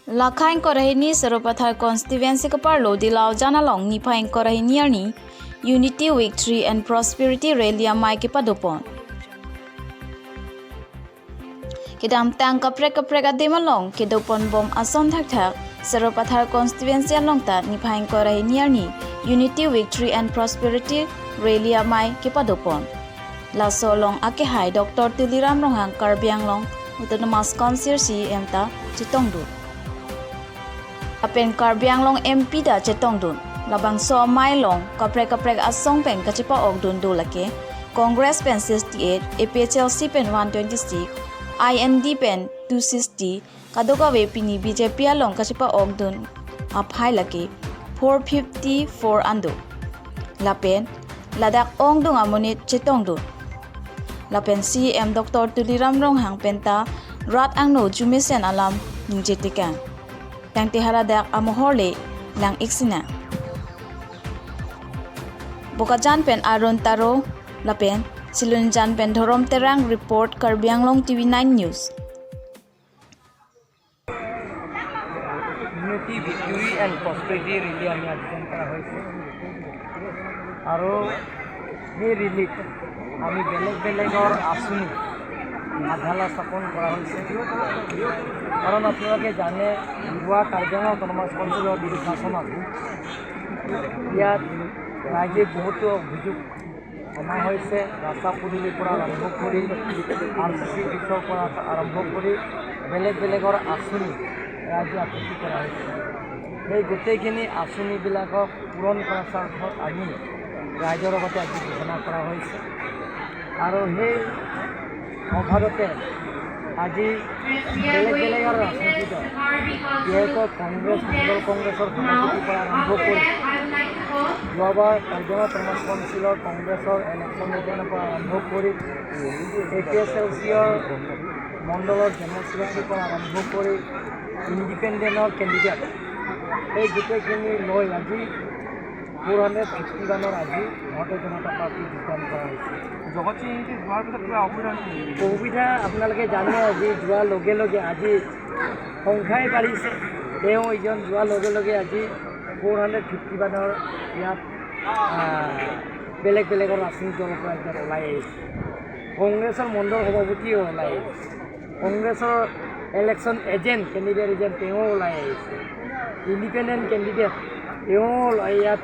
Lakhain Korahini Sarupathar constituency Kaparlo Dilau Janalong Nipain Korahiniarni Unity, Victory and Prosperity Rally Amai Kipadupon. Kidam tang kaprek kaprek ademalong kidupon bom ason thak thak Sarupathar constituency along ta Nipain Korahiniarni Unity, Victory and Prosperity Rally Amai Kipadupon. Laso long akehai Dr. Tuliram Ronghang Karbiang Long Autonomous Council CM ta Chitongdu. Apen Karbiang Long MP da Chitongdun. Labang so mai long kaprek kaprek asong pen kachipa ok dun du lake Congress pen 68, APHLC pen 126, IND pen 260, kadoka we pini BJP along kachipa ok dun aphai lake 454 andu. Lapen Ladakh ong dung amunit Chitongdun. Lapen CM Dr. Tuliram Ronghang penta rat angno jumisen alam ningjetikang. Tangte haradak amohorle lang iksina. Bokajan pen Arun Taro lapen Silunjan pen Dhorom Terang report Karbianglong TV9 News. Unity, Victory and Prosperity Rally আমি আয়োজন কৰা হৈছে আৰু সেই ৰেলীত আমি বেলেগ বেলেগৰ আঁচনি আধাৰশিলা স্থাপন কৰা হৈছে। কাৰণ আপোনালোকে জানে, যোৱা কাৰ্বি আংলং অট'নমাছ কাউন্সিলৰ নিৰ্বাচনত ইয়াত ৰাইজে বহুতো অভিযোগ অনা হৈছে। ৰাস্তা পদূলিৰ পৰা আৰম্ভ কৰি, আৰচিচি ব্ৰীজৰ পৰা আৰম্ভ কৰি বেলেগ বেলেগৰ আঁচনি ৰাইজে আপত্তি কৰা হৈছে। সেই গোটেইখিনি আঁচনিবিলাকক পূৰণ কৰাৰ স্বাৰ্থত আমি ৰাইজৰ লগতে আজি ঘোষণা কৰা হৈছে। আৰু সেই সভাতে আজি বেলেগ বেলেগ আৰু ৰাজনীতি দল, বিশেষকৈ কংগ্ৰেছ, মণ্ডল কংগ্ৰেছৰ সভাপতিৰ পৰা আৰম্ভ কৰি যোৱাবাৰ কাৰ্বি অট'নমাছ কাউন্সিলৰ কংগ্ৰেছৰ ইলেকশ্যন এজেণ্টৰ পৰা আৰম্ভ কৰি, এপিএইচএলচিৰ মণ্ডলৰ জেনেৰেল ছেক্ৰেটাৰীৰ পৰা আৰম্ভ কৰি ইণ্ডিপেণ্ডেণ্টৰ কেণ্ডিডেট, এই গোটেইখিনি লৈ আজি 451ৰ আজি ভাৰতীয় জনতা পাৰ্টী যোগদান কৰা হৈছে। জগত সিং যোৱাৰ পিছত কিবা অসুবিধা হৈছে নেকি? অসুবিধা আপোনালোকে জানে, আজি যোৱাৰ লগে লগে আজি সংখ্যাই বাঢ়িছে। তেওঁ এইজন যোৱাৰ লগে লগে আজি 451ৰ ইয়াত বেলেগ বেলেগৰ ৰাজনীতি দলৰ পৰা ইয়াত ওলাই আহিছে। কংগ্ৰেছৰ মণ্ডল সভাপতিও ওলাই আহিছে, কংগ্ৰেছৰ ইলেকশ্যন এজেণ্ট, কেণ্ডিডেট এজেণ্ট তেওঁ ওলাই আহিছে, ইণ্ডিপেণ্ডেণ্ট কেণ্ডিডেট তেওঁ ইয়াত